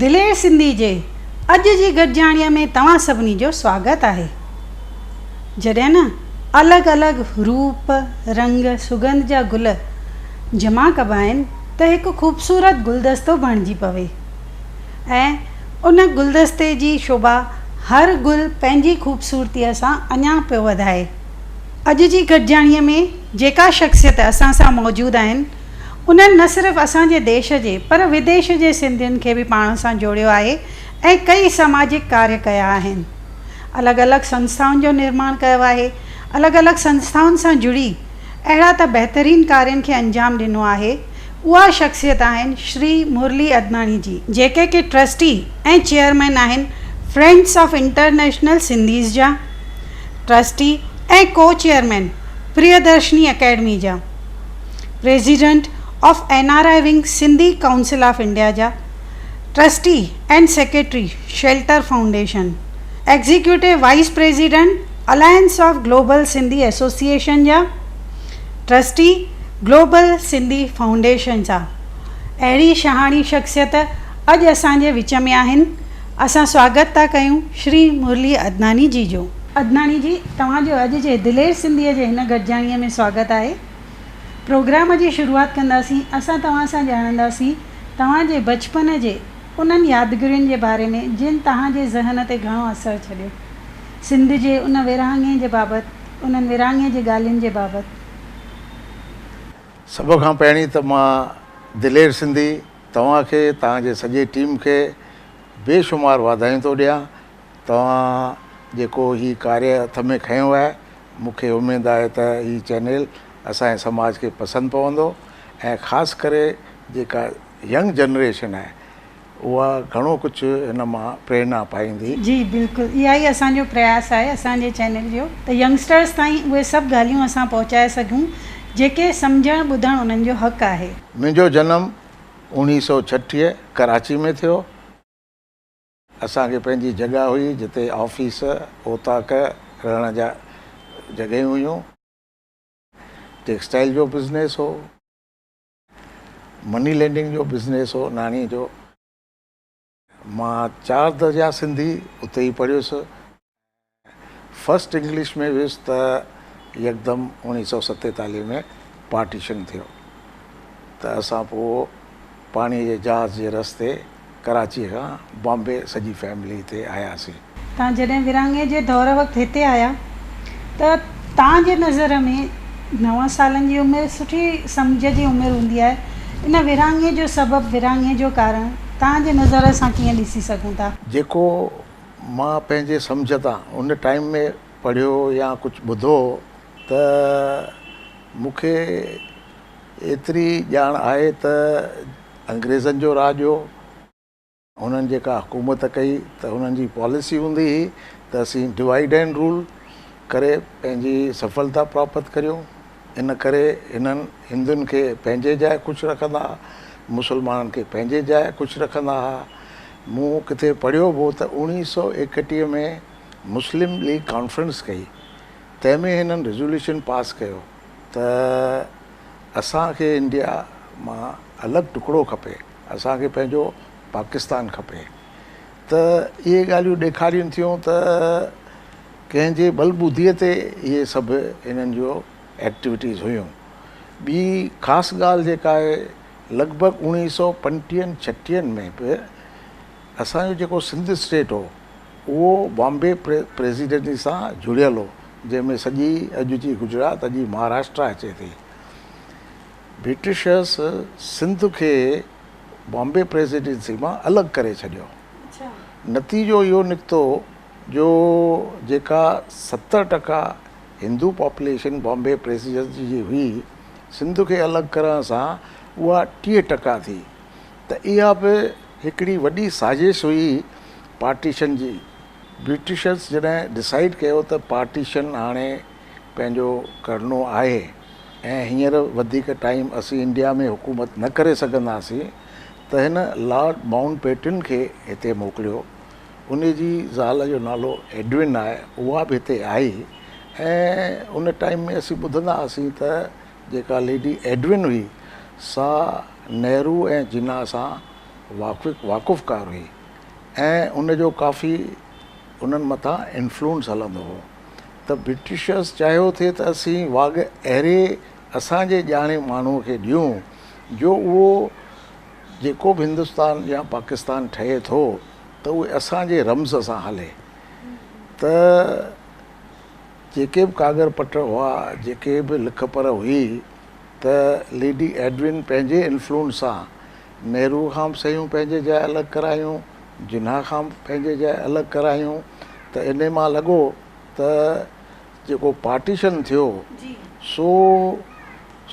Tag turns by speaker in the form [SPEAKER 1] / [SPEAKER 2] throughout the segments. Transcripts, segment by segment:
[SPEAKER 1] دلير سنڌي جي اڄ جي گڏجاڻيء ۾ توهان سڀني جو سواگت آهي. جڏهن نه الڳ الڳ روپ، رنگ، سڳنڌ جا گل جمع ڪبا آهن ته هڪ خوبصورت گلدستو بڻجي پوي ۽ ان گلدستي جي شوڀا هر گل پنهنجي خوبصورتيء سان اڃا پيو وڌائي. اڄ جي گڏجاڻيء ۾ جيڪا شخصيت اسان سان موجود آهن، انهن نه صرف اسان جي ديش جي پر وديش جي سنڌين کي به پاڻ سان جوڙيو آهي ۽ ڪئي سماجڪ ڪاريه ڪيا آهن. الڳ الڳ سنسٿائن جو نرماڻ ڪيو آهي. الڳ الڳ سنسٿائن سان جڙي اهڙا ته بهترين ڪارين کي انجام ڏنو آهي. اها شخصيت آهن شري مرلي ادناڻي جي. جيڪي ڪي ٽرسٽي ۽ چيئرمين آهن فرينڊس آف انٽرنيشنل سنڌيز جا، trustee ۽ co chairman Priyadarshini academy جا. President of N R I wing Sindhi council of India جا trustee and secretary shelter foundation, executive vice president alliance of global Sindhi association جا trustee global Sindhi foundation جا. اهڙي شهاڻي شخصيت اڄ اسان جي وچ ۾ آهن. اسان سواگت ٿا ڪيون شري مرلي ادناني جي جو. ادناڻي جي توهان جو اڄ جي دلير سنڌيء جي هن گڏجاڻيء ۾ سواگت آهي. پروگرام جي شروعات ڪنداسين. اسان توهان سان ڄاڻنداسين توهان جي بچپن جي انهن يادگيرين جي باري ۾ جن توهان جي ذهن تي گهڻو اثر ڇڏيو. سنڌ جي ان ورهاڱي جي بابت، انهن ورهاڱي جي ڳالهين جي بابت.
[SPEAKER 2] سڀ کان پهرين ته مان دلير سنڌي توهان کي، توهان جي سڄي ٽيم کي بي شمار واڌايون ٿو ڏيان. توهان جيڪو هي ڪاريه هٿ ۾ کنيو آهي، مون کي اميد آهي ته هي چينل اسان جي سماج کي پسند پوندو ۽ خاص ڪري جيڪا ينگ جنريشن آهي اها گهڻو ڪجهه هن مان پريرنا پائيندي.
[SPEAKER 1] جي بلڪل اها ئي اسان جو پرياس آهي اسان جي چينل جو ته ينگسٽرس تائين اهي سڀ ڳالهيون اسان پهچائي سگهون جيڪي سمجهڻ ٻڌڻ انهن جو حق آهي.
[SPEAKER 2] منهنجو جنم 1936 ڪراچي ۾ ٿيو. اسان کي پنهنجي جڳهه هئي جتي آفيس، اوطاق، رهڻ جا جڳهيون هيون. ٽيڪسٽائيل جو بزنيس هو. مني لينڊنگ جو بزنيس هو ناڻي جو. مان چار درجا سنڌي اتي ئي پڙهيس. فرسٽ انگلش ۾ ويس ته يڪدم 1947 ۾ پارٽيشن ٿيو ته اسان پوء پاڻي جي جهاز جي رستي ڪراچيء کان بامبي سڄي فيملي هتي آياسين.
[SPEAKER 1] توهان جڏهن ورهاڱي جي دور وقت هتي آيا ته توهان جي نظر ۾ نو سالن جي عمر سٺي سمجهه جي عمر هوندي آهي ان ورهاڱي جو سبب ورهاڱي جو ڪارڻ توهان جي نظر سان ڪيئن ڏسي سگهون ٿا؟
[SPEAKER 2] جيڪو مان پنهنجي سمجهه تان ان ٽائيم ۾ پڙهيو يا ڪجهه ٻڌو ته مون کي ايتري ڄاڻ آهي ته انگريزن جو راڄ هو، هنن جيڪا حڪومت ڪئي ته هنن جي پاليسي هوندي هئي ته اسين ڊوائيڊ اينڊ رول ڪري پنهنجي سڦلتا پراپت ڪريون. ان ڪري هنن هندن کي پنهنجي جاء خوش رکندا ها، مسلمانن کي پنهنجي جاء خوش رکندا ها. مون ڪٿي پڙهيو به هو ته 1931 ۾ مسلم ليگ ڪانفرنس ڪئي، تنهن ۾ هنن ريزوليوشن پاس ڪيو ته اسان کي انڊيا مان الڳ ٽڪڙو کپي، اسان کي پنهنجو پاڪستان کپي. ته اهي ڳالهيون ڏيکارين ٿيون ته ڪنهن جي ٻل ٻڌيء تي اهي سڀ هنن جو ايڪٽيوٽيز هيون. ٻي خاص ڳالهه جيڪا آهي لڳ ڀڳ اوڻيهه سئو پنٽيهن ڇٽيهن ۾ به اسان جو جيڪو سنڌ اسٽيٽ هو اهو بامبي پريزيڊنسي سان جڙيل هو جنهن ۾ سڄي اڄ جي گجرات اڄ جي مهاراشٽرا اچي ٿي. برٽشرس سنڌ کي بامبي پريزيڊنسي مان الڳ ڪري ڇڏيو. نتيجو اهو نڪتو جو جيڪا 70% هندو پاپوليشن بامبي پريزيڊنسي جي هئي، سنڌ کي الڳ ڪرڻ سان اها 30% ٿي ته اها به هڪڙي وڏي سازش هئي پارٽيشن جي. برٽشرس جڏهن ڊسائيڊ ڪيو ته پارٽيشن هاڻي پنهنجو ڪرڻو آهي ۽ هينئر وڌيڪ ٽائيم اسين انڊيا ۾ حڪومت نه ڪري سگهنداسين ته هن لارڊ مائونٽ بيٽن کي هتي موڪليو. ان جي زال جو نالو ايڊون آهي، اها به هتي آئي ۽ ان ٽائيم ۾ اسين ٻڌندا هئاسين ته جيڪا ليڊي ايڊون هئي سا نهرو ۽ جناح سان واقفڪار هئي ۽ ان جو ڪافي انهن مٿان انفلوئنس هلندو هو ته برٽشرز چاهيو ٿي ته اسين واڳ اهڙي اسان جي ڄاڻي ماڻهوء کي ڏيون جو اهو جيڪو به هندستان يا پاڪستان ٺهي ٿو ته اهي اسان جي رمز سان هلي ته جيڪي به ڪاڳر پٽ هئا جيڪي به لک پڙهه هئي ته ليڊي ايڊون پنهنجي انفلوئنس سان نهروء کان به صحيحون پنهنجي جاء الڳ ڪرايون، جناح کان به پنهنجي جاء الڳ ڪرايون ته انهي مان لڳو ته جيڪو پارٽيشن ٿيو سو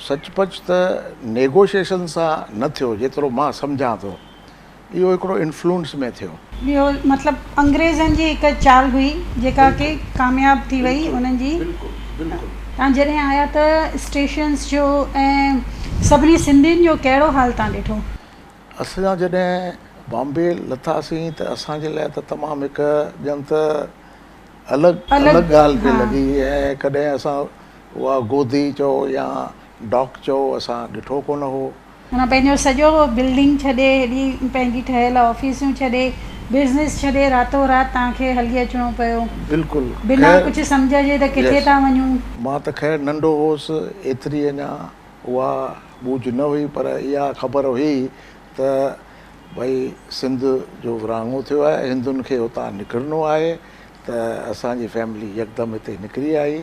[SPEAKER 2] سچ پچ ته نيگوشيشن سان نه ٿيو جيترو مان سمجهان ٿو. اهو هڪڙو انفلوئنس ۾ ٿيو.
[SPEAKER 1] اهو مطلب انگريزن جي هڪ چال هئي جيڪا ڪي ڪامياب ٿي وئي انهن جي. توهان جڏهن آيا ته اسٽيشنس جو ۽ سڀني سنڌين جو ڪهڙو حال توهان ڏٺو؟
[SPEAKER 2] اسان جڏهن بامبي لٿاسين ته اسان جي لاء ته تمام هڪ ڄڻ ته الڳ الڳ ڳالهه پئي لڳي ۽ ڪڏهن اسان اها گودي چئو يا ڊاڪ چئو اسان ڏٺو ڪونه هو.
[SPEAKER 1] معنيٰ پنهنجو سڄو بلڊنگ ڇڏي، هيڏي پنهنجي ٺهيل آفيسون ڇڏي، بزنس ڇڏي راتو رات توهان کي هلي اچڻو پيو.
[SPEAKER 2] بلڪل
[SPEAKER 1] بنا ڪجهه سمجهه جي ته ڪٿي ٿا وڃون.
[SPEAKER 2] مان ته خير ننڍو هوس، ايتري اڃا اها ٻوجهه نه هئي پر اها خبر هئي ته ڀئي سنڌ جو ورهاڱو ٿيو آهي، هندن کي اتان نڪرڻو آهي ته اسان جي فيملي يڪدم هتي نڪري آئي.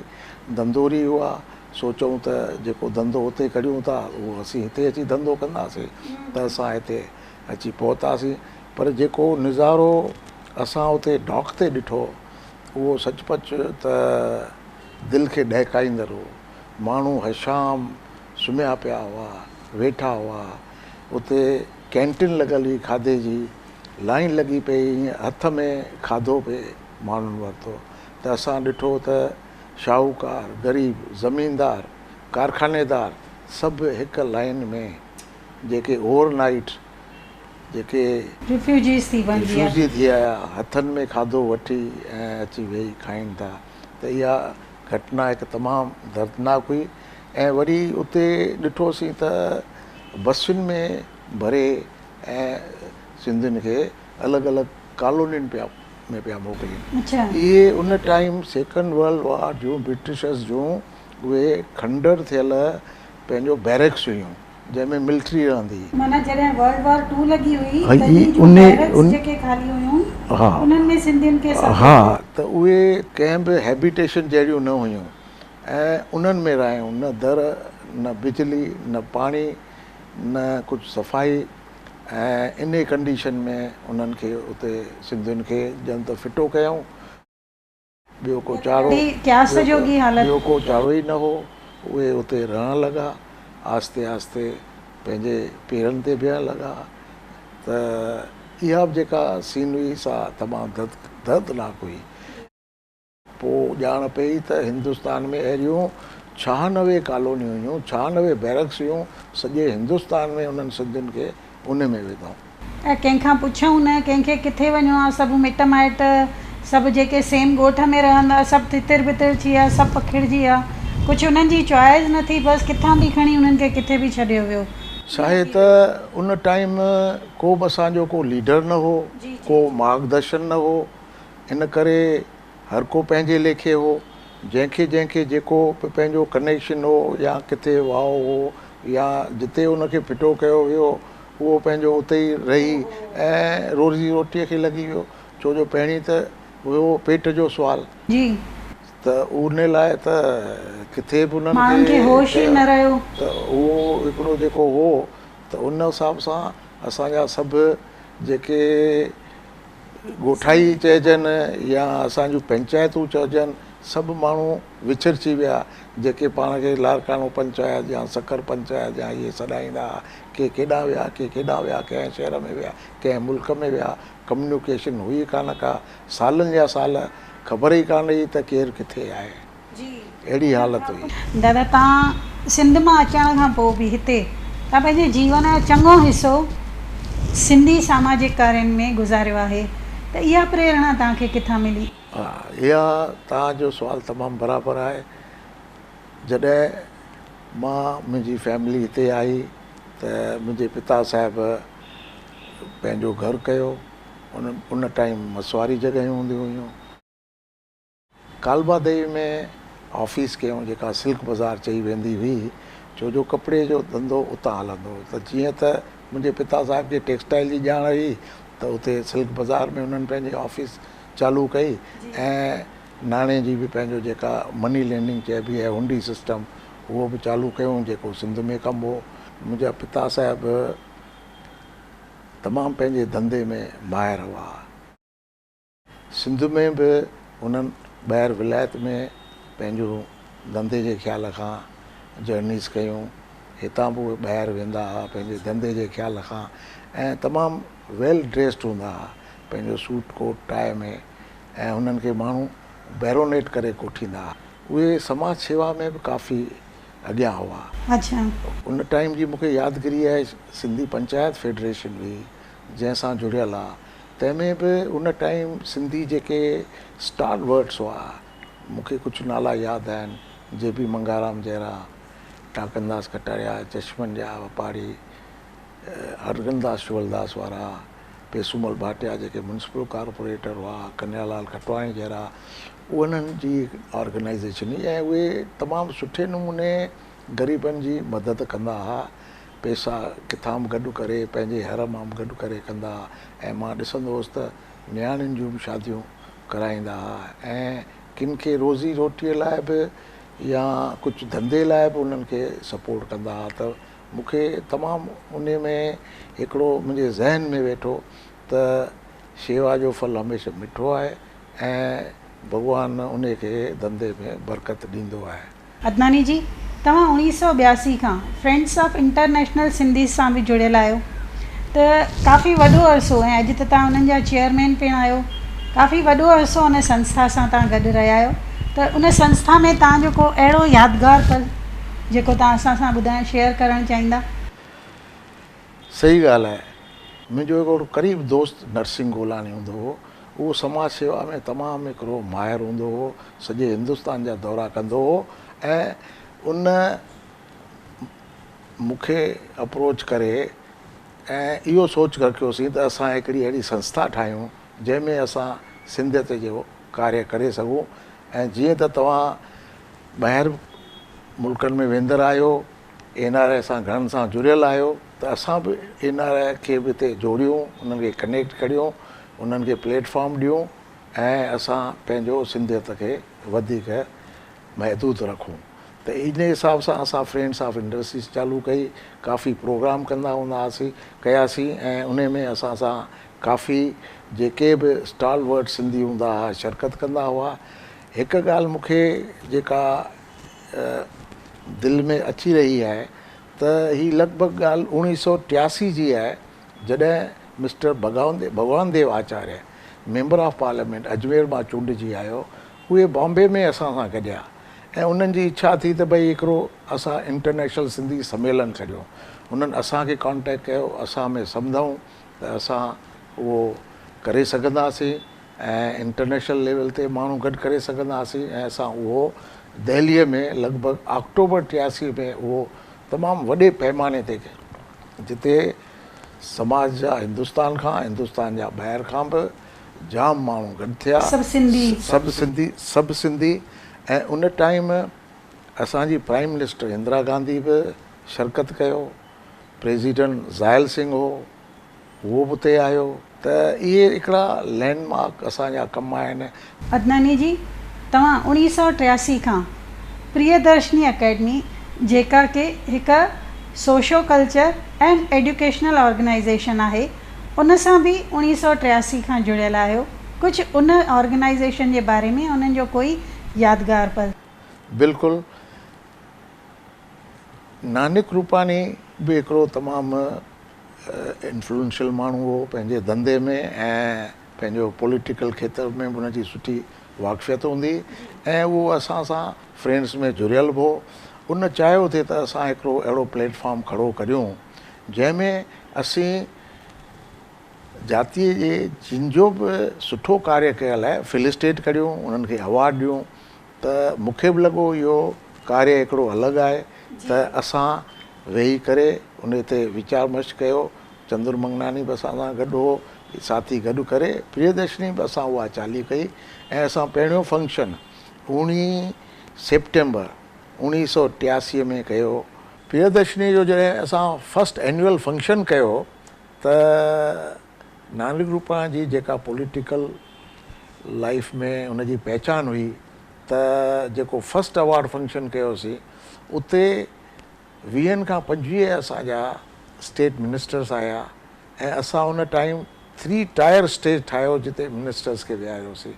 [SPEAKER 2] ڌنڌوري هئا، سوچئون ته جيڪو ڌنڌو اتي ڪريون ٿا اهو اسين هتي اچي ڌنڌو ڪنداسين ته اسان هتي اچي پهتاسين پر جيڪو نظارو اسان اتي ڊاڪ تي ڏٺو اهو سچ پچ ته دل کي ڏهڪائيندڙ هو. ماڻهو هشام سمهيا پيا هئا، ويٺا هئا، اتي ڪينٽين لڳل هئي کاڌي جي، لائين لڳي پئي ائين هٿ ۾ کاڌو پئي ماڻهن ورتو ته اسان ڏٺو ته شاهوڪار، غريب، زميندار، ڪارخانيدار سڀ هڪ لائين ۾ جيڪي اوور نائيٽ جيڪي
[SPEAKER 1] رفيوجيز ٿي بڻجي آيا.
[SPEAKER 2] رفيوجي ٿي آيا هٿن ۾ کاڌو وٺي ۽ اچي ويهي کائين ٿا ته اها گهٽنا هڪ تمام دردناڪ هئي ۽ وري اتي ڏٺوسين ته بسين ۾ ڀري ۽ سنڌين کي الڳ الڳ ڪالونين پيا ۾ پيا موڪلين. اهي ان ٽائيم سيڪنڊ ورلڊ وار جون برٽشرز جون اهي کنڊر ٿيل پنهنجو بيرڪس هيون جنهن ۾ ملٽري رهندي هئي.
[SPEAKER 1] معنيٰ جڏهن ورلڊ وار ٽو لڳي هئي تڏهن جون بيرڪس جيڪي خالي هيون انهن ۾ سنڌين کي سڏيو
[SPEAKER 2] ها ته اهي ڪنهن به هيبيٽيشن جهڙيون نه هيون ۽ انهن ۾ رهايون نه در نه بجلي نه پاڻي نه ڪجهه صفائي ۽ انهي ڪنڊيشن ۾ انهن کي اتي سنڌين کي ڄڻ ته ڦٽو ڪيائون. ٻيو ڪو چارو ٻيو ڪو چارو ئي نه هو. اهي اتي رهڻ لڳا. آهستي آهستي پنهنجي پيرن تي بيهڻ لڳا ته اها به جيڪا سين هئي سا تمام دردناڪ هئي. پوء ڄاڻ پئي ته هندستان ۾ اهڙيون 96 ڪالونيون هيون، 96 بيرڪس هيون، سڄي هندستان ۾ انهن سنڌين کي انهي ۾ وڌائون.
[SPEAKER 1] ۽ ڪنهن کان پڇيائون نه، ڪنهن کي ڪٿي وڃڻو آ، سڀ مٽ مائٽ، سڀ جيڪي سيم ڳوٺ ۾ رهندا، سڀ تتر بتر ٿي ويا، سڀ پکڙجي ويا، ڪجهه انهن جي چوائس نه ٿي، بس ڪٿان به کڻي انهن کي ڪٿي به ڇڏيو ويو.
[SPEAKER 2] ڇاهي ته ان ٽائيم ڪو به اسان جو ڪو ليڊر نه هو، ڪو مارگدرشن نه هو، ان ڪري هر ڪو پنهنجي ليکي هو، جنهن کي جنهن کي جيڪو به پنهنجو ڪنيڪشن هو يا ڪٿي واهو هو يا جتي ان کي ڦٽو ڪيو ويو اهو پنهنجو اتي ئي رهي ۽ روزي روٽيء کي لڳي ويو ڇو جو پهرين ته هيو پيٽ جو سوال. ته ان لاء ته ڪٿي به انهن
[SPEAKER 1] ماڻهن کي هوش ئي نه رهيو.
[SPEAKER 2] ته اهو هڪڙو جيڪو هو ته ان حساب سان اسان جا سڀ جيڪي ڳوٺائي چئجن يا اسان جون پنچائتون چئجن سڀ ماڻهو وڇڙجي ويا جيڪي پاڻ کي لاڙڪاڻو پنچائت يا سکر پنچائت يا اهي سڏائيندا ها ڪي ڪيڏانهن ويا ڪي ڪيڏانهن ويا ڪنهن شهر ۾ ويا ڪنهن ملڪ ۾ ويا ڪميونيڪيشن هئي ڪانه ڪا سالن جا سال خبر ئي ڪانه هئي ته ڪير ڪٿي آهي. اهڙي حالت هئي.
[SPEAKER 1] دادا توهان سنڌ مان اچڻ کان پوء به هتي توهان پنهنجي جيون جو چڱو حصو سنڌي ساماجڪ ڪارين ۾ گذاريو آهي ته اها پريرڻا توهان کي ڪٿان ملي؟
[SPEAKER 2] ها اها توهان جو سوال تمام برابر آهي. جڏهن مان منهنجي فيملي هتي آئي ته منهنجي پتا صاحب پنهنجو گهر ڪيو. ان ان ٽائيم مسواري جڳهيون هونديون هيون. ڪالبا ديوي ۾ آفيس ڪيون جيڪا سلڪ بازار چئي ويندي هئي ڇو جو ڪپڙي جو ڌنڌو اتان هلندو هو ته جيئن ته منهنجي پتا صاحب کي ٽيڪسٽائل جي ڄاڻ هئي ته اتي سلڪ بازار ۾ انهن پنهنجي آفيس چالو ڪئي ۽ ناڻي جي به پنهنجو جيڪا مني لينڊنگ چئبي آهي هنڊي سسٽم اهو به چالو ڪيون جيڪو سنڌ ۾ ڪم هو. منهنجا پتا صاحب تمام پنهنجي ڌنڌي ۾ ماهر هئا. سنڌ ۾ به انهن ٻاهر ولايت ۾ پنهنجون ڌنڌي جي خيال کان جرنيز ڪيون، هتان به اهي ٻاهر ويندا هئا پنهنجي ڌنڌي جي خيال کان ۽ تمام ويل ڊريسڊ هوندا هئا پنهنجو سوٽ ڪوٽ ٽاء ۾ ۽ هنن کي ماڻهو بيرونيٽ ڪري ڪوٺيندا هئا. اهي سماج شيوا ۾ به ڪافي اڳيان هئا. ان ٽائيم جي مون کي يادگيري آهي سنڌي پنچائت فيڊريشن هئي جنهن سان جڙيل آ تنهن ۾ به ان ٽائيم سنڌي جيڪي اسٽال ورٽس هئا، مون کي ڪجهه نالا ياد آهن، جي بي منگهارام جهڙا، ٽاڪنداس ڪٽاريا، چشمن جا واپاري، هرگنداس شولداس وارا، پيسومل ڀاٽيا جيڪي ميونسپل ڪارپوريٽر هئا، ڪنيا لال کٽواڻي جهڙا، انهن جي آرگنائيزيشن هئي ۽ اهي تمام سٺي نموني غريبن جي مدد ڪندا ها. پئسا ڪٿان به گڏ ڪري پنهنجي هر مان به گڏ ڪري ڪندا ها ۽ مان ڏسندو هوس ته نياڻين جون به شاديون ڪرائيندا ها ۽ ڪن کي روزي روٽيء لاء به يا ڪجهه ڌنڌي لاء به انهن کي سپورٽ ڪندا ها ته مون کي تمام انهي ۾ هڪڙو منهنجي ذهن ۾ ويٺو ته شيوا جو ڦل هميشه مٺو آهي ۽ ڀڳوان انهي کي ڌنڌي ۾ برڪت ڏيندو آهي.
[SPEAKER 1] عدناني جي، توهان 1982 کان فرينڊس آف انٽرنيشنل سنڌيز سان به جڙيل آهيو ته ڪافي وڏو عرصو ۽ اڄ ته توهان انهن جا چيئرمين پڻ آهيو ڪافي وڏو عرصو ان سنسٿا سان توهان گڏ رهيا آهيو ته ان سنسٿا ۾ توهان جو ڪو اهڙو يادگار پل جيڪو توهان اسان سان ٻڌائڻ شيئر ڪرڻ چاهيندا.
[SPEAKER 2] صحيح ڳالهه آهي. منهنجو هڪڙو قريب دوست نرسنگ گولاڻي هوندو هو. اهو سماج شيوا ۾ تمام هڪڙو ماهر هوندو هو، سڄي هندستان جا دورا ڪندو هو ۽ ان مون کي اپروچ ڪري ۽ اهو سوچ رکيوسين ته اسان هڪڙي اهڙي سنسٿا ٺاهيون جنهن ۾ اسان سنڌيت جو ڪاريه ڪري سگهون ۽ جيئن ته توهان ٻاهر ملڪن ۾ ويندڙ آهيو اين آر I سان گهڻن سان جڙيل آهيو ته اسان به اين آر I کي به هتي جوڙيون انهن کي ڪنيڪٽ ڪريون انهن کي پليٽ فارم ڏيون ۽ اسان پنهنجو سنڌيت کي وڌيڪ محدود رکون ته انهي حساب سان اسان فرينڊس آف انڊسٽريز چالو ڪئي ڪافي پروگرام ڪندا هوندا هئاسين ڪياسين ۽ انهي ۾ اسان سان ڪافي جيڪي به اسٽال ورٽ سنڌي هوندا هئا شرڪت ڪندا هئا هڪ ڳالهه مون کي جيڪا دل ۾ اچي رهي آهي ته هي لڳ ڀڳ ڳالهه 1983 جي آهي جڏهن mister Bhagwan Dev Acharya member of parliament Ajmer مان چونڊجي آيو اهي بامبي ۾ اسان سان گڏيا ۽ انهن جي اڇا ٿي ته ڀئي هڪڙو اسان انٽرنيشنل سنڌي سميلن ڪريون انهن اسان کي ڪانٽيڪٽ ڪيو اسان ۾ سمڌئون ته اسان اهو ڪري سگهنداسين ۽ انٽرنيشنل ليول تي ماڻهو گڏ ڪري سگهنداسين ۽ اسان اهو دهليء ۾ لڳ ڀڳ آڪٽوبر 83 ۾ اهو تمام وڏي پئماني تي جتي سماج جا هندستان کان هندستان جا ٻاهر کان به جام ماڻهو گڏ ٿيا
[SPEAKER 1] سڀ سنڌي.
[SPEAKER 2] سڀ سنڌي سڀ سنڌي ۽ ان ٽائيم اسان جي پرائيم منسٽر اندرا گانڌي به شرڪت ڪيو پريزيڊنٽ زائل سنگهه هو اهو به اتي آيو ته اهي هڪڙا لينڊ مارڪ اسان جا ڪم آهن.
[SPEAKER 1] عدناني جي، توهان 1983 کان پريدرشني اڪيڊمي جيڪا ڪي هڪ socio culture and educational organisation آهي ان سان به 1983 کان جڙيل آهيو ڪجهه ان آرگنائيزيشن جي باري ۾ انهن جو ڪوئي يادگار پل.
[SPEAKER 2] بلڪل نانڪ روپاڻي به هڪڙو تمام انفلوئنشل ماڻهو هو پنهنجي ڌنڌي ۾ ۽ پنهنجو پوليٽيڪل کيتر ۾ به هن جي سٺي واقفيت هوندي ۽ اهو اسان سان فرينڊس ۾ جڙيل به هو ان چاهيو ٿي ته اسان هڪڙو اهڙو پليٽ فارم کڙو ڪريون جنهن ۾ اسين جاتيء جي جن جو به سٺو ڪاريه ڪيل آهي فيلسٽيٽ ڪريون انهن کي ايوارڊ ڏيون ته مون کي به لڳو اهو ڪاريه هڪڙو الڳ آهي ته اسان ويهي ڪري ان تي ويچار مش ڪيو. چندر منگناڻي به اسان سان گڏ هو، ساٿي گڏ ڪري پريدرشني به اسان اها چالي ڪئي ۽ اسان پهريون فنڪشن اوڻيهه سيپٽمبر 1983 ۾ ڪيو. پريدرشني جو جڏهن اسان فرسٽ اينوئل فنڪشن ڪيو ته ناري روپاڻي جي جيڪا پوليٽيڪل لائيف ۾ ان جي پهچان هئي ته جيڪو فرسٽ ايوارڊ فنڪشن ڪيوسين اتي ويهن کان 25 اسان جا اسٽيٽ منسٽرس آيا ۽ اسان ان ٽائيم ٿري ٽائر اسٽيج ٺاهيو جتي منسٽرس کي ويهاريوسين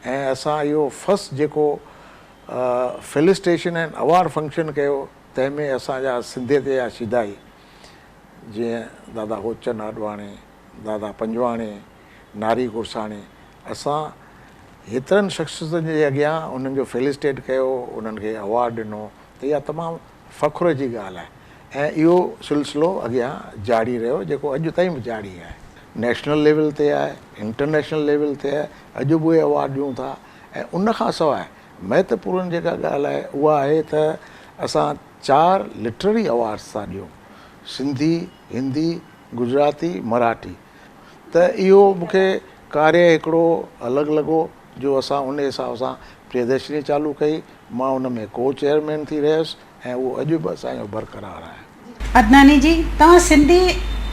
[SPEAKER 2] ۽ اسان اهو فرسٽ جيڪو فيلسٽيشن ۽ ايوارڊ فنڪشن ڪيو تنهن ۾ اسان جا سنڌيت جا شيدائي جيئن دادا هوتچند آڏواڻي، دادا پنجواڻي، ناري گرساڻي اسان هيترن شخصيتن جي اڳيان انهن جو فيلسٽيٽ ڪيو انهن کي ايوارڊ ڏنو ته اها تمام فخر جي ڳالهه آهي ۽ اهو سلسلو اڳيان جاري رهيو جيڪو اڄ تائين به جاري آهي. نيشنل ليول تي آهي، انٽرنيشنل ليول تي آهي، اڄ به اهي ايوارڊ ڏيون ٿا ۽ ان کان سواء مهتوپورن جيڪا ڳالهه آهي اها آهي ته اسان چار لٽرري ايوارڊس ٿا ڏيون، سنڌي، هندي، گجراتي، مراٺي ته اهو مون کي ڪاريه هڪڙو الڳ لڳو جو اسان ان حساب سان پريدرشني چالو ڪئي، مان ان ۾ ڪو چيئرمين ٿي رهيس ۽ اهو اڄ به اسان جو برقرار آهي.
[SPEAKER 1] عدناني جي، توهان سنڌي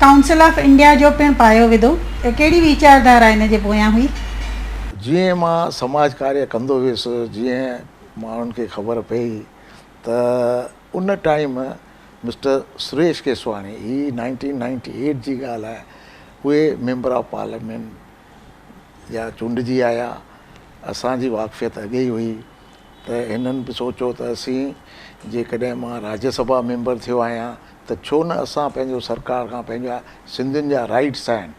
[SPEAKER 1] ڪائونسل آف انڊيا جو پڻ پايو وڌو، ڪهڙي ويچارڌارا ان جي پويان هئي؟
[SPEAKER 2] جيئن مان سماج ڪاريه ڪندو ويس، جيئن ماڻهن کي خبر پئي ته ان ٽائيم مسٽر سريش ڪيسواڻي، هي 1998 جي ڳالهه آهي، اهي ميمبر آف پارليامينٽ جا چونڊجي آيا، اسان جي واقفيت اڳي ئي هئي ته هنن به سوچيو ته اسين جيڪڏهن مان راجيه سڀا ميمبر ٿيو آهيان ته ڇو نه اسان پنهنجو سرڪار کان پنهنجا سنڌين جا رائيٽس آهن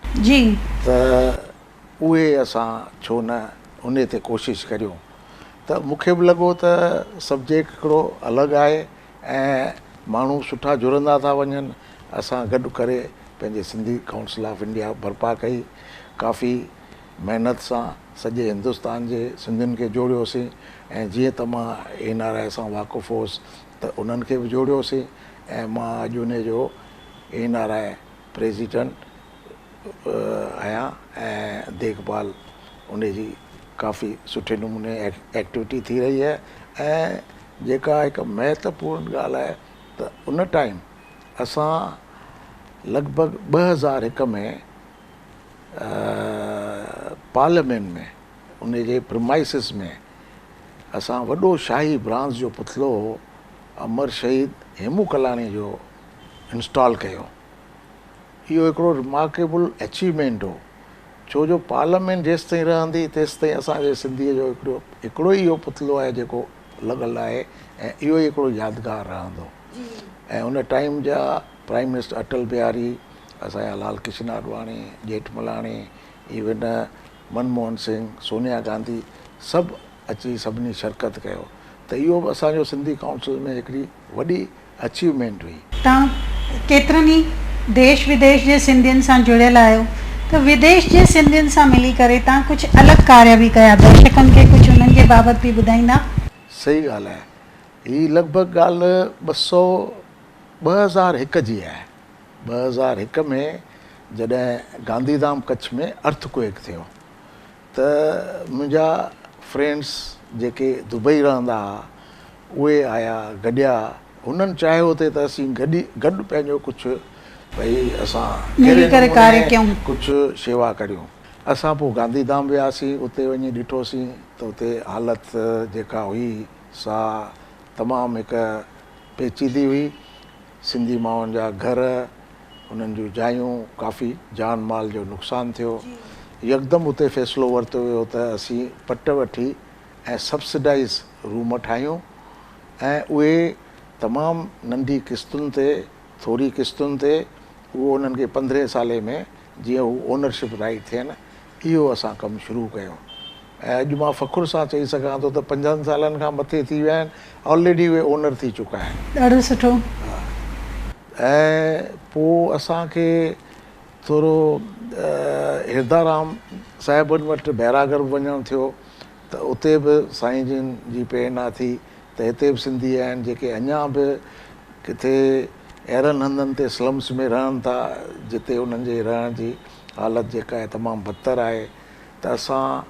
[SPEAKER 2] ته اهي اسان ڇو نه انهي تي ڪوشش ڪريون ته مون کي به لڳو ته سبجيڪٽ هڪڙو الڳ آهي ۽ ماڻهو سٺا جڙندا ٿا وڃن اسان گڏ ڪري پنهنجي سنڌي ڪائونسل آف انڊيا برپا ڪئي ڪافي محنت سان سڄي هندستان جي سنڌين کي جوڙيوسين ۽ جيئن ته مان اين آر I سان واقف هوس ته انهن کي به جوڙيوسين ۽ مان اڄ انهي جو اين آر I president آهيان ۽ ديک ڀال انهي جي ڪافي سٺي نموني ايڪٽيوٽي ٿي رهي آهي ۽ جيڪا هڪ مهتوپورن ڳالهه آهي ته ان ٽائيم اسان لڳ ڀڳ 2001 ۾ پارليامينٽ ۾ ان جي پرمائسز ۾ اسان وڏو شاهي برانز جو پتلو امر شهيد هيمون ڪلاڻي جو انسٽال ڪيو. اهو هڪڙو رمارڪيبل اچيومينٽ هو ڇو جو پارليامينٽ جيستائين رهندي تيستائين اسان جي سنڌيء جو هڪڙو هڪڙو ئي اهو پتلو آهي جيڪو لڳل آهي ۽ اهو ئي هڪڙو يادگار رهندو ۽ ان ٽائيم جا پرائيم منسٽر اٽل بهاري، اسان جا لال ڪشن آڏواڻي، ڄيٺملاڻي، ايون منموهن سنگهه، سونيا گانڌي سڀ اچي سڀني شرڪت ڪيو ته اهو به اسان جو سنڌي ڪائونسل ۾ هڪڙي وڏي اچيومينٽ هئي.
[SPEAKER 1] توهان ڪيترن ئي ديش وديش جي سنڌين سان جڙيل آهيو ته وديش جي سنڌين سان ملي ڪري توهان ڪجهه الڳ ڪاريه به ڪيا درشڪن کي ڪجهه انهن جي بابت به ٻڌائيندا؟
[SPEAKER 2] صحيح ڳالهه آهي هي لڳ ڀڳ ڳالهه ٻه سئو 2001 جي آهي. 2001 ۾ جڏهن گانڌيڌام ڪڇ ۾ ارٿ ڪوئيڪ ٿيو ته منهنجا فرينڊس جيڪي دبئي رهندا ها اهي آيا گڏيا هنن چاهيو ٿي ته اسين گڏ گڏ پنهنجو ڪجهه ڀئي اسان
[SPEAKER 1] ملي
[SPEAKER 2] ڪهڙي
[SPEAKER 1] ڪري ڪاري
[SPEAKER 2] نموني
[SPEAKER 1] ڪيون.
[SPEAKER 2] ڪجهه شيوا ڪريون. اسان پوء گانڌيڌام وياسين اتي وڃي ڏٺوسين ته اتي حالت جيڪا هئي سا تمام هڪ پيچيدي هئي. سنڌي ماڻهن جا گهر، انهن جون جايون، ڪافي جان مال جو نقصان ٿيو. يڪدم اتي فيصلو ورتو ويو ته اسين پٽ وٺي ۽ سبسڊائيز روم ٺاهيون ۽ اهي تمام ننڍي قسطن تي، ٿوري قسطن تي، اهو انهن کي پندرهين سالي ۾ جيئن هو اونرشپ رائيٽ ٿين، اهو اسان ڪم شروع ڪيو ۽ اڄ مان فخر سان چئي سگهان ٿو ته پنجن سالن کان مٿي ٿي ويا آهن آلريڊي اهي اونر ٿي چڪا آهن.
[SPEAKER 1] ڏاڍو سٺو.
[SPEAKER 2] ۽ پوء اسان کي ٿورو هردارام صاحبن وٽ بيراڳڙهه به وڃڻ ٿيو ته اتي به سائين جن جي پريرنا ٿي ته هتي به سنڌي آهن جيڪي اڃا به ڪٿي اهڙن هنڌن تي سلمس ۾ رهن ٿا جتي انهن جي رهڻ جي حالت جيڪا آهي تمام بدتر آهي ته اسان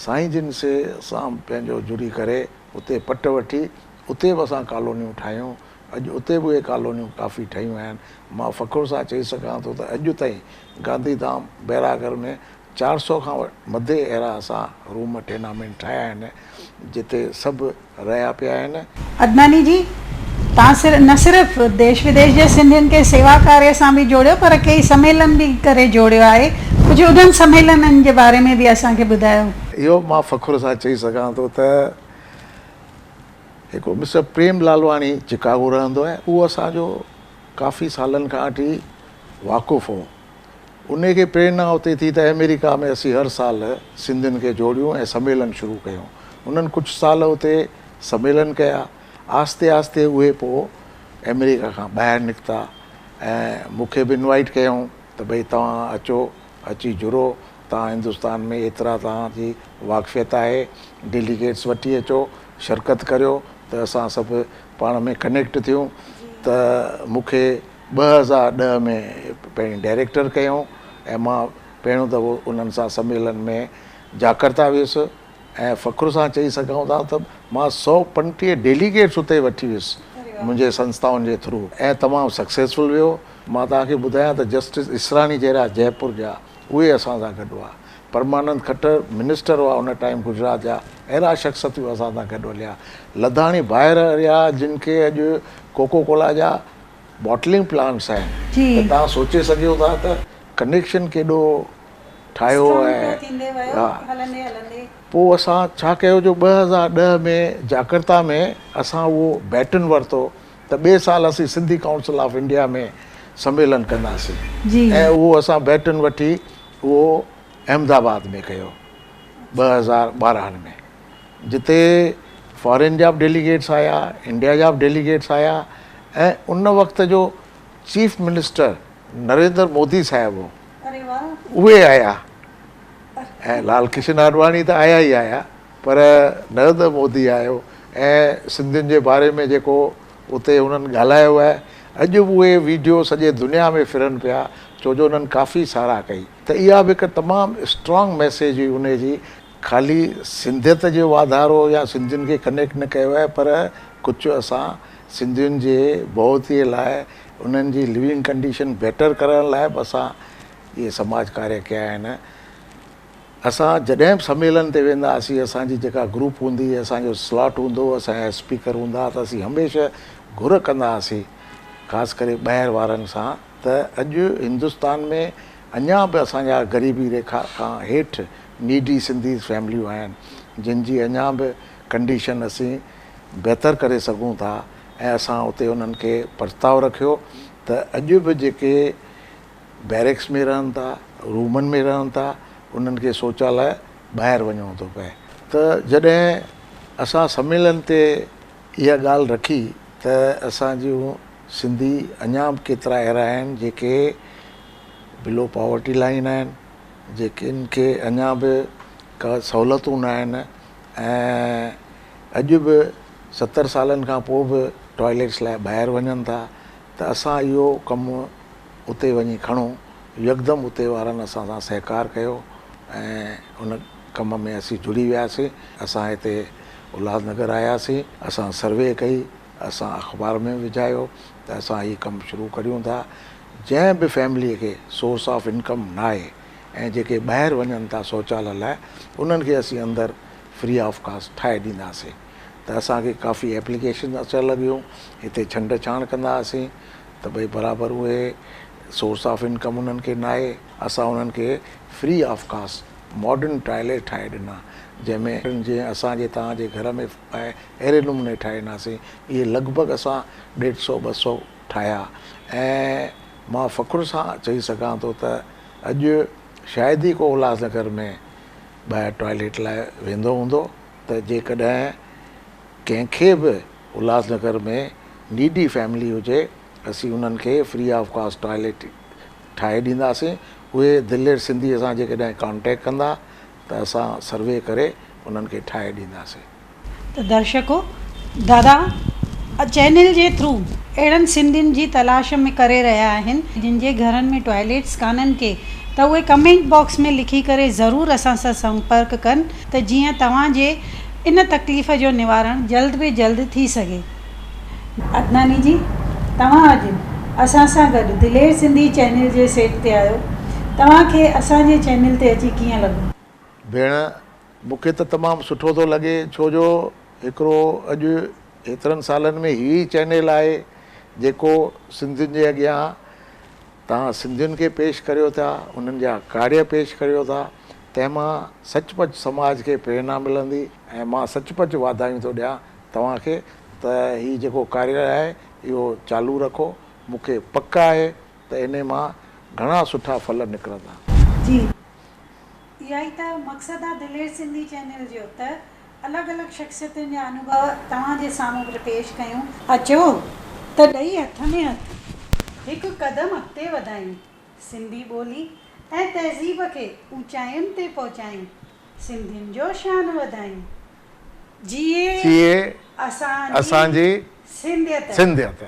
[SPEAKER 2] سائين جن سي سان پنهنجو جڙي ڪري اتي پٽ وٺي اتي به اسان ڪالونيون ٺاهيون اڄ اتي به اهي ڪالونيون ڪافي ٺهيون آهن مان فخر سان چئي سگهان ٿو ته اڄ تائين گانڌي ڌام بيراڳڙهه ۾ 400 کان مٿي اهڙا اسان روم ٽينامينٽ ٺاهيا آهن جتي سڀ رهيا پيا آهن.
[SPEAKER 1] عدناني جي، توهان صرف نه صرف ديش وديش جي سنڌين کي سيوا ڪاريه سان به جوڙيو پر ڪيئي سميلن به ڪري جوڙيو آهي. ڪجهه انهن سميلنن جي باري ۾ به اسان کي ٻڌايو.
[SPEAKER 2] اهو مان فخر سان چئي سگهان ٿو ته هڪڙو مسٽر پريم لالواڻي چڪاگو رهندو آهي اهو اسان جو ڪافي سالن کان وٺي واقف هو. انهي کي پريرنا اتي ٿي ته آمريڪا ۾ اسين هر سال سنڌين کي جوڙيون ۽ سميلن شروع ڪيون. انهن ڪجهه سال اتي سميلن ڪيا. آهستي آهستي اهي پوء آمريڪا کان ٻاهر نڪتا ۽ مون کي به انوائيٽ ڪيائون ته ڀئي توهان اچو، اچي جڙو، توهان هندستان ۾ ايترا توهان جي واقفيت آهي، ڊيليگيٽس وٺي اچو، شرڪت ڪريو ته اسان سڀ پاڻ ۾ ڪنيڪٽ ٿيون ته مون کي 2010 ۾ پهرين ڊائريڪٽر ڪيائون ۽ مان پهريون دفعو انهن سان سميلن ۾ جاڪرتا ويس ۽ فخر سان چئي سگهون ٿا ته مان 135 ڊيليگيٽس اتي وٺي ويس منهنجي سنسٿائن جي ٿرو ۽ تمام سڪسيسفل ويو. مان توهان کي ٻڌايان ته جسٽس اسراڻي جهڙا جئپور جا اهي اسان سان گڏ هئا. پرمانند کٽر منسٽر هئا ان ٽائيم گجرات جا اهڙا شخصيتون اسان سان گڏ هليا. لڌاڻي ڀائر هليا جن کي اڄ ڪوڪو ڪولا جا باٽلنگ پلانٽس آهن ته توهان سوچي سگهيو ٿا ته ڪنيڪشن ڪيڏو ٺاهيو ۽ پوء اسان ڇا ڪيو جو 2010 ۾ جاڪرتا ۾ اسان اهو بيٽن ورتو ته ٻئي سال اسين سنڌي ڪائونسل آف انڊيا ۾ سميلن ڪنداسين ۽ اهو اسان بيٽن وٺي اهو احمد آباد ۾ ڪيو 2012 ۾ جتي فارين جا به ڊيليگيٽس آيا، انڊيا جا به ڊيليگيٽس آيا ۽ ان وقت جو چيف منسٽر نريندر مودي صاحب هو، اهي آيا ۽ لال ڪشن آڏواڻي ته آيا ئي آيا پر نريندر مودي آيو ۽ سنڌين جي باري ۾ جيڪو اتي انهن ڳالهايو آهي اڄ به اهي ويڊيو سڄي دنيا ۾ ڦرن پيا ڇو جو انهن ڪافي ساراهه ڪئي ته اها به هڪ تمام اسٽرانگ ميسيج هئي انهي جي خالي سنڌيت جو واڌارو يا سنڌين کي ڪنيڪٽ نه ڪيو آهي پر ڪجهه اسان سنڌين جي بهوتي لاء انهن جي لوينگ ڪنڊيشن بيٽر ڪرڻ لاء به اسان اهي سماج ڪاريه ڪيا آهن. اسان جڏهن به سميلن تي ويندا هئاسين اسان جي جيڪا گروپ هوندي هئي اسان جو سلاٽ هوندو هو اسان جا اسپيڪر هوندا هئا ته اسين هميشه گهر ڪندا هئاسين خاص ڪري ٻاهر وارن سان ته اڄ هندستان ۾ اڃا به اسان جا غريبي ريکا کان هيٺ نيڊي سنڌي فيمليون آهن جن جي اڃا به ڪنڊيشن اسين بهتر ڪري سگهون ٿا ۽ اسان اتي انهن کي پرستاء رکيو ته اڄ به جيڪي بيرڪس ۾ رهن ٿا رومن ۾ رهن ٿا انهن کي شوچاليه ٻاهر وڃڻو ٿو پئي ته جڏهن اسان سميلن تي اها ڳالهه رکي ته اسان جون سنڌي اڃا به ڪيترا اهڙا آهن جيڪي بلو پاورٽي لائين آهن جيڪن کي اڃا به ڪا سهولتون نه آهن ۽ اڄ به 70 سالن کان پوء به ٽوائليٽس لاء ٻاهر وڃن ٿا ته اسان اهو ڪم اتي وڃي کڻو يڪدم اتي وارن اسان سان سهڪار ڪيو ۽ ان ڪم ۾ اسين جڙي وياسين اسان هتي الهاس نگر آياسين اسان سروي ڪئي اسان اخبار ۾ وجهايو ته اسان هي ڪم شروع ڪريون ٿا جنهن به فيملي کي سورس آف انڪم ناهي ۽ جيڪي ٻاهر وڃن ٿا شوچاليه لاء انهن کي اسين اندر فري آف ڪاسٽ ٺاهي ڏينداسين ته اسان کي ڪافي ايپليڪيشن اچڻ لڳيون هتي ڇنڊ ڇاڻ ڪندا هئاسين ته ڀئي برابر اهي سورس آف انڪم انهن کي ناهي اسان انهن کي free of cost modern toilet ٺاهي ڏنا جنهن ۾ جيئن اسان جي توهان جي گهر ۾ آهي اهڙي نموني ٺاهي ڏناسين اهي لڳ ڀڳ اسان ڏيڍ سو ٻه سو ٺاهيا ۽ مان فخر سان چئي سگهان ٿو ته اڄ شايد ئي ڪو الهاس نگر ۾ ٻاهر ٽوائليٽ لاء ويندو هوندو ته جيڪڏهن ڪنهن کي به الهاس نگر ۾ نيڊي فيملي هجي اسين انهن کي فري آف ڪاسٽ ٽوائليٽ ٺاهي ڏينداسين اهي دلير سنڌي سان جيڪڏهن ڪانٽيڪٽ ڪندا ته اسان سروي ڪري انهن کي ٺاهي ڏينداسين.
[SPEAKER 1] ته درشڪو دادا چينل جي ٿرو اهڙن سنڌين جي تلاش ۾ ڪري رهيا آهن جن جي گهرن ۾ ٽوائليٽس ڪانهن ڪي ته اهي ڪمينٽ باڪس ۾ لکي ڪري ضرور اسان سان سمپرڪ ڪن ته جيئن توهان جي ان تڪليف جو نوارڻ جلد به جلد ٿي سگهي. عدناني جي توهان اڄ اسان سان گڏ دلير سنڌي چينل جي سيٽ تي آيو توهان کي اسان جي چينل تي اچي ڪيئن لڳو؟
[SPEAKER 2] ڀيڻ مون کي ته تمام سٺو ٿو لڳي ڇو جو هڪڙو اڄ هيترن سالن ۾ هي ئي چينل آهي جيڪو سنڌين جي اڳيان توهان سنڌين کي پيش ڪريو ٿا انهن جا ڪاريه پيش ڪريو ٿا تنهن مان سچ پچ سماج کي پريرنا ملندي ۽ مان سچ پچ واڌايون ٿو ڏيان توهان کي ته هي جيڪو ڪاريه آهي اهو چالو رکو مون کي پڪ آهي ته انهي مان گهڻا سٺا ڦل نڪرندا.
[SPEAKER 1] جي اها ئي ته مقصد آ دلير سنڌي چينل جو ته الڳ الڳ شخصيتن جا انوڀو توهان جي سامهون پيش ڪيون. اچو ته ڏئي هٿ ۾ هٿ هڪ قدم اڳتي وڌايون، سنڌي ٻولي ۽ تهذيب کي اوچاين تي پهچايون، سنڌين جو شان وڌايون. جيئي
[SPEAKER 2] جيئي
[SPEAKER 1] اسان
[SPEAKER 2] اسان
[SPEAKER 1] جي
[SPEAKER 2] جي
[SPEAKER 1] سنڌيت.
[SPEAKER 2] سنڌيت.